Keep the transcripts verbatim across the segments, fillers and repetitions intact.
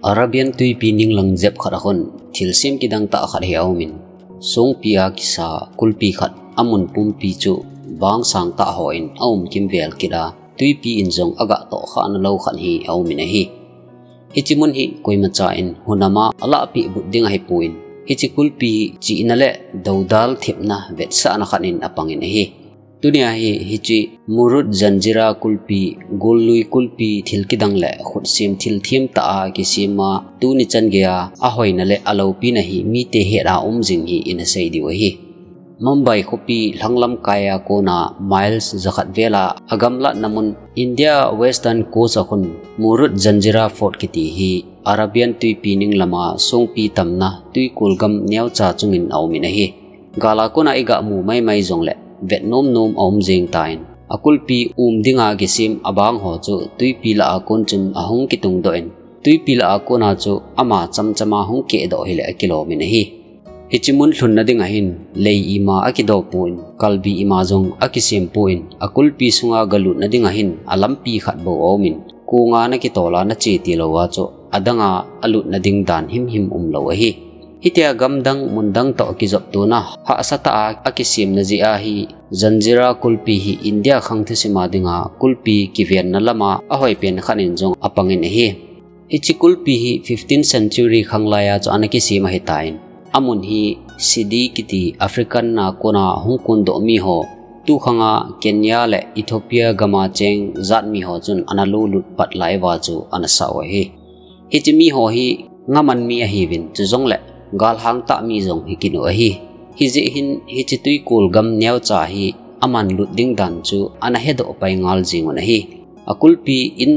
Arabian tuipi ninglang jep khat a khun thilsem kidang tah khat hi a um in, songpi a kisa kulpi khat a mun pumpi chu bang sang tah ho in a um kimvel kit a, tuipi in jong a gah toh khah na lou khat hi a um in ahi. Hichi mun hi koima cha in hunam a a lahpeh but ding ahi poi in, hichi kulpi hi chihna le dodal thepna vetsahna khat in a pang in ahi. Tunia hi hichi Murud Janjira kulpi, gollui kulpi thil kidang le khutsem thil them tah a kisem a tuni chan gei a a hoina le a loupina hi mite het a um jing hi ina sei diu ahi. Mumbai khopi lhanglam kai a kona miles jakhat vel a a gamlatna mun India Western Coast a khun Murud Janjira Fort kiti hi Arabian tuipi ninglam a songpi tamna tuikul gam neocha chungin a um in ahi. Gal a kona i gah mu maimai jong le vet nom nom a um jeng ta in, a kulpi um dinga kisem a bang ho chu tuipi lah a kon chun a hung kitung doh in, tuipi lah a kona chu ama chamcham a hung keh doh hi le a kilom in ahi. Hichi mun lhunna ding ahin lei ima a kido poi in, kalbi ima jong a kisem poi in, a kulpi sunga galutna ding ahin a lampi khat bou a um in, kunga na kitol a na che ti lou a chu adang a a lutna ding dan himhim um lou ahi. Hitia gamdang mundang toh kijop tona hahsa tah a a kisemna jeh a hi Janjira kulpi hi India khang thusim a dinga kulpi kivenna lam a a hoi pen khat in jong a pang in ahi. Hichi kulpi hi fifteenth century khang lai a chu ana kisem ahi ta in, a mun hi Sidi kiti African na kona hung kun doh mi ho, tu khang a Kenya le Ethiopia gam a cheng jat mi ho chun ana lo lut pat lai uva chu ana sa u ahi. Hichi mi ho hi ngaman mi ahiuvin, chujong le galhang tah mi jong hi kit u ahi. Hijeh hin hichi tuikul gam neocha hi aman lut ding dan chu ana hedoh pai ngal jing un ahi. A kulpi in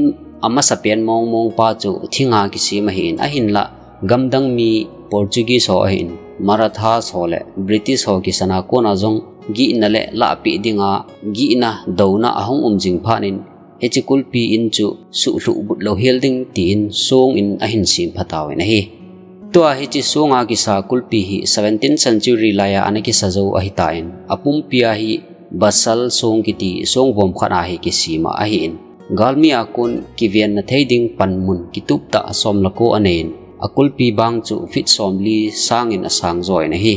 a masa pen mong mong pa chu thinga kisem ahi in, ahinlah gamdang mi Portuguese ho ahi in, Marathas ho le British ho kisan a kona jong gihna le lahpeh dinga gihna douna a hung um jing phat in, hichi kulpi in chu suhlhuh but lou hel ding tin song in a hin sem pha tau in ahi. Tua hichi songa kisa kulpi hi seventeenth century lai a ana kisa jou ahi ta in, a pumpi a hi basalt song kiti song vom khat a hi kisem a ahi in, galmi a kon kivenna thei ding panmun kitup tah som le ko a nei in, a kulpi bang chu feet som li sang in a sang jo in ahi.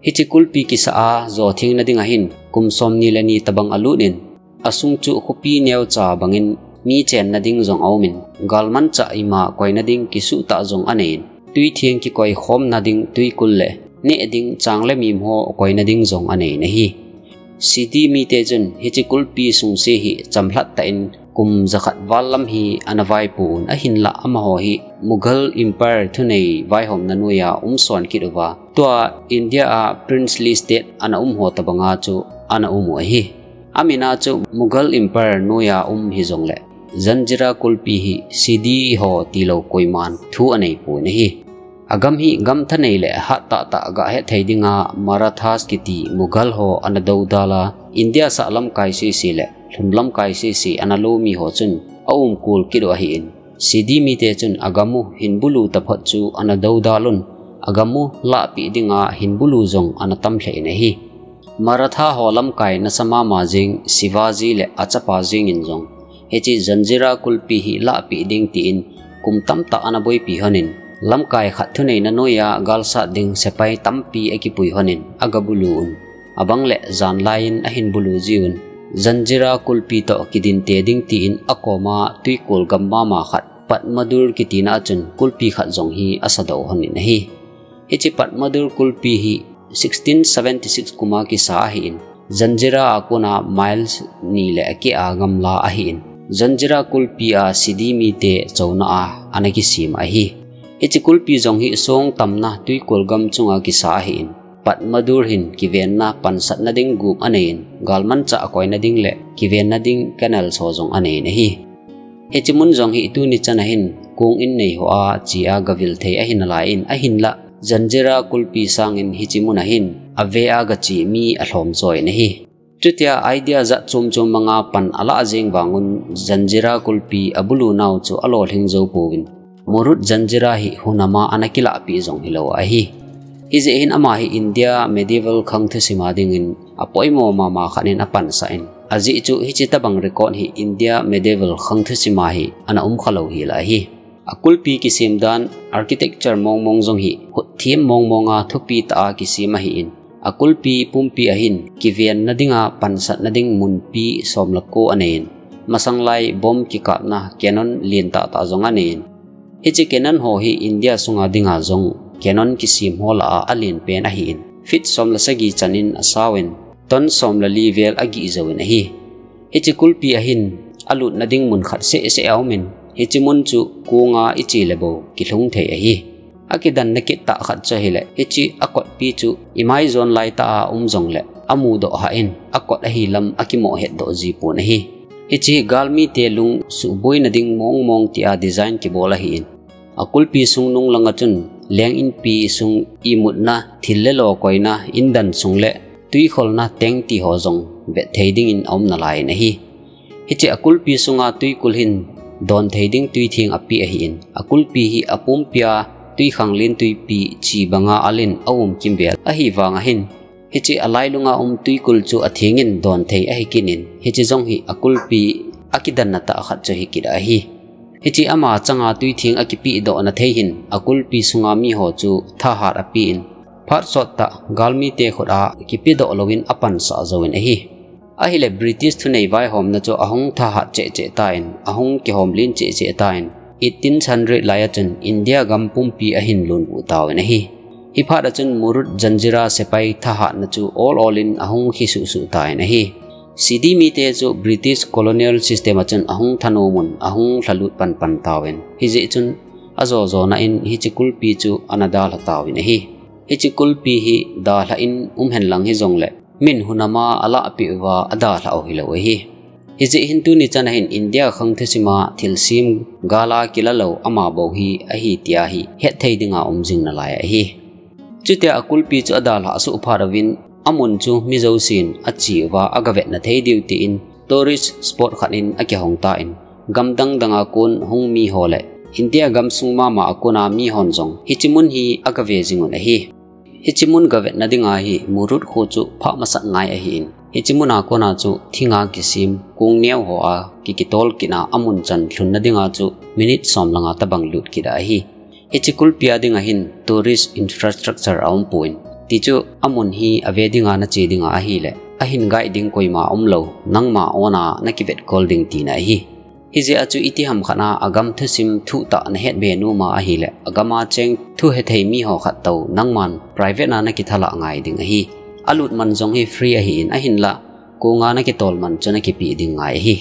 Hichi kulpi kisa a jo thengna ding ahin kum som ni le ni tabang a lut in, a sung chu khopi neocha bangin mi chenna ding jong a um in, galmanchah ima koina ding kisuh tah jong a nei in, tui theng kikoi khomna ding tuikul le neh ding chang le mim ho koina ding jong a nei in ahi. Sidi mite chun hichi kulpi sungse hi chamlhat tah in kum jakhat val lam hi ana vaipo un, ahinlah amaho hi Mughal Empire thunei vaihomna noiya um son kit uva, tua India a princely state ana um ho tabanga chu ana um u ahi. Amin a chu Mughal Empire noiya um hijongle, Janjira kulpi hi Sidi ho tilou koiman thu anei pon ahi. Agam hi gam thanei le hat tah tah gah hethei dinga Marathas kiti Mughal ho ana dodal a, India sah lamkai sese le lhum lamkai sese ana lo mi ho chun aum kul kit u ahin, Sidi mite chun agam u hin bulu taphot chu ana dodal un, agam u lahpeh dinga hin bulu jong ana tam lheh in ahi. Maratha ho lamkai nasa mama jeng Shivaji le achapa jeng in jong, hichi Janjira kulpi hi lahpeh ding tin kum tamtah ana boipi lhonin, lamkai khat thuneina noiya galsat ding sepai tampi akipui lhonin aga bulu un. Abang le janlai in ahin bulu jiuvin, Janjira kulpi toh kidinte ding tin akoma tuikul gam mama khat Patmadur kitina a chun kulpi khat jong hi asa do lhonin ahi. Hichi Patmadur kulpi hi sixteen seventy six kuma kisa ahin, Janjira a kona miles ni le akeh a gamla ahin, Janjira kulpi a Sidi mite chouna a ana kisem ahi. Hichi kulpi jong hi song tamna tuikul gam chunga kisa ahin, Patmadur hin kivenna pansatna ding gup anei in, galmanchah akoina ding le kivenna ding canal so jong anei in ahi. Hichi mun jong hi tuni chan ahin kong in nei ho a chi a gavil thei ahi nalai in, ahinlah Janjira kulpi sangin hichi mun ahin ave a gache mi alhom jo in ahi. Chutia idea jat chom chom manga pan alah jeng vangun Janjira kulpi abulu nau chu alolhing jou pouvin, Murud Janjira hi hunam a ana kilahpeh jong hilou ahi. Hijeh hin ama hi India medieval khang thusim a dingin apoimo mama khat in apansah in, ajeh chu hichi tabang record hi India medieval khang thusim a hi ana um khalou hel ahi. Akulpi kisem dan architecture mongmong jong hi hutthem mongmong a thupi tah a kisem ahin, akulpi pumpi ahin kivenna dinga pansatna ding munpi som le ko aneiyin, masanglai bomb kikapna cannon lentah tah jong aneiyin. Hiche cannon ho hi India sunga dinga jong cannon kisem ho lah a alen pen ahin, feet som le sagi chanin asauvin, ton som le li vel agih jouvin ahi. Hiche kulpi ahin alutna ding mun khat seh seh aumin, hiche mun chu konga iche le bou kilhung thei ahi. Akidanna kit tah khat chu ahile, hiche akotpi chu imai jon lai tah a um jongle amudoh hah in akot ahi lam akimoh hetdoh ji pon ahi. Hiche hi galmite lung suhboina ding mongmong tia design kibol ahin, akulpi sung nung langa chun leng inpi sung imutna thil le lo koina indan sung le tuikholna tank ti ho jong vet thei dingin aum nalaiyin ahi. Hiche akulpi sunga tuikul hin don thei ding tuitheng api ahin, akulpi hi apumpia tuikhanglen tuipi chi banga alin aum kimvel ahivang ahin, hiche alailunga um tuikul chu athengin don thei ahi kitin, hiche jong hi akulpi akidanna tah khat chu hi kit ahi. Hiche ama changa tuitheng akipehdohna thei hin akulpi sunga miho chu thahat apen, phat sot tah galmite khut a kipedoh louvin apansah jouvin ahi. Ahile British thunei vaihomna chu ahung thahat cheh cheh tan, ahung kihomlen cheh cheh tan, eighteen hundred lai a chun India gam pumpi ahin lunvuh tauvin ahi. Hiphat a chun Murud Janjira sepai thahatna chu ol ol in ahung khi suh suh tan ahi. Sidi mite chu British colonial system a chun ahung thanom un ahung lhalut pan pan tauvin, hijeh chun ajo jona in hiche kulpi chu ana dalha tauvin ahi. Hiche kulpi hi dalha in um henlang hijongle min hunam a alahpeh uva adalhah u hilou ahi. Hijeh hin tuni chan ahin India khang thusima thilsem gal a kilalou ama bou hi ahi tia hi hetthei dinga um jing nalai ahi. Chutia akulpi chu adalhah suh phat uvin amun chu mi jousen ache uva agavetna thei diu tin tourist spot khat in akihong tan, gam dang danga kon hung miho le India gamsung mama a kona mihon jong hiche mun hi agave jingun ahi. Hiche mun gavetna dinga hi Murud kho chu phah masat ngai ahin, hiche muna kona chu thinga kisem kong neo ho a kikitol kitna amun chan lhunna dinga chu minute som langa tobang lut kit ahi. Hiche kulpi a dinga hin tourist infrastructure aumpon, tichu amun hi ave dinga nache dinga ahile ahin guide ding koima umlou, nangma own a nakivetkol ding tina ahi. Hijeh a chu itiham khat a agam thusim thuhtah nahetbe noma ahile agam a cheng thu hethei miho khat tou nangman private a nakithalah ngai ding ahi. Alut man jong hi free ahin, ahinla konga nakitol man chu nakipeh ding ngai ahi.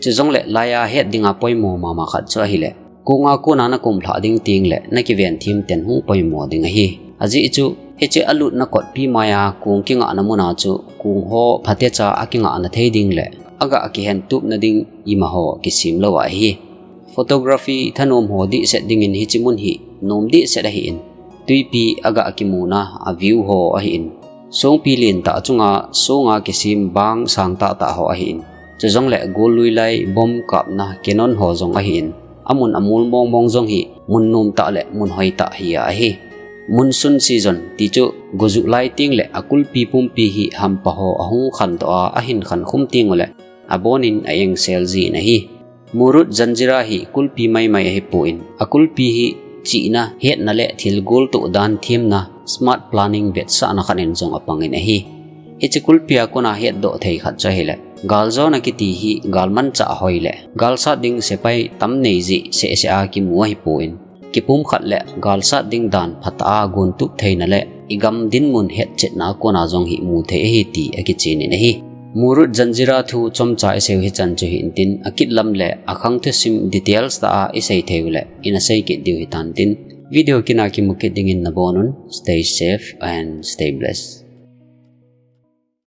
Chujongle laiya het dinga poimo mama khat chu ahile, konga kona nakumlhah ding tengle nakiven them ten hung poimo ding ahi. Ajeh chu hiche alutna kotpi maiya kong kingahna muna chu kong ho phatecha akingahna thei ding le aga kihentupna ding imaho kisemlou ahi. Photography thanom ho dehset dingin hiche mun hi nom dehset ahin, twipi aga kimuna a view ho ahin, songpi lentah chunga songa kisem bang sang tahtah ho ahin, chujongle gollui lai bomb kapna cannon ho jong ahin, amun amol mongmong jong hi mun nomtah le mun hoitah hi ahi. Monsoon season tichu gojuh lai tengle akulpi pumpi hi hampa ho ahung khandoh a ahin khankhum tengule abonin a-engsel jin ahi. Murud Janjira hi kulpi maimai ahipon, akulpi hi chihna, hetna le thil goltoh dan themna, smart planning vetsahna khat in jong apangin ahi. Hiche kulpi a kona hetdoh thei khat chu ahile, galjona kiti hi galmanchah hoi le galsat ding sepai tam nei jeh sehseh a kimu ahipon, kipumkhat le galsat ding dan phatah a gontup theina le igam dinmun hetchetna a kona jong hi mu thei ahi ti akichenin ahi. Murud Janjira thu chomcha iseiu hichan chu hintin, akit lam le akhang thusim details tah a isei theiu le ina sei kit diu hitantin, video kit a kimu kit dingin nabonun, stay safe and stay blessed.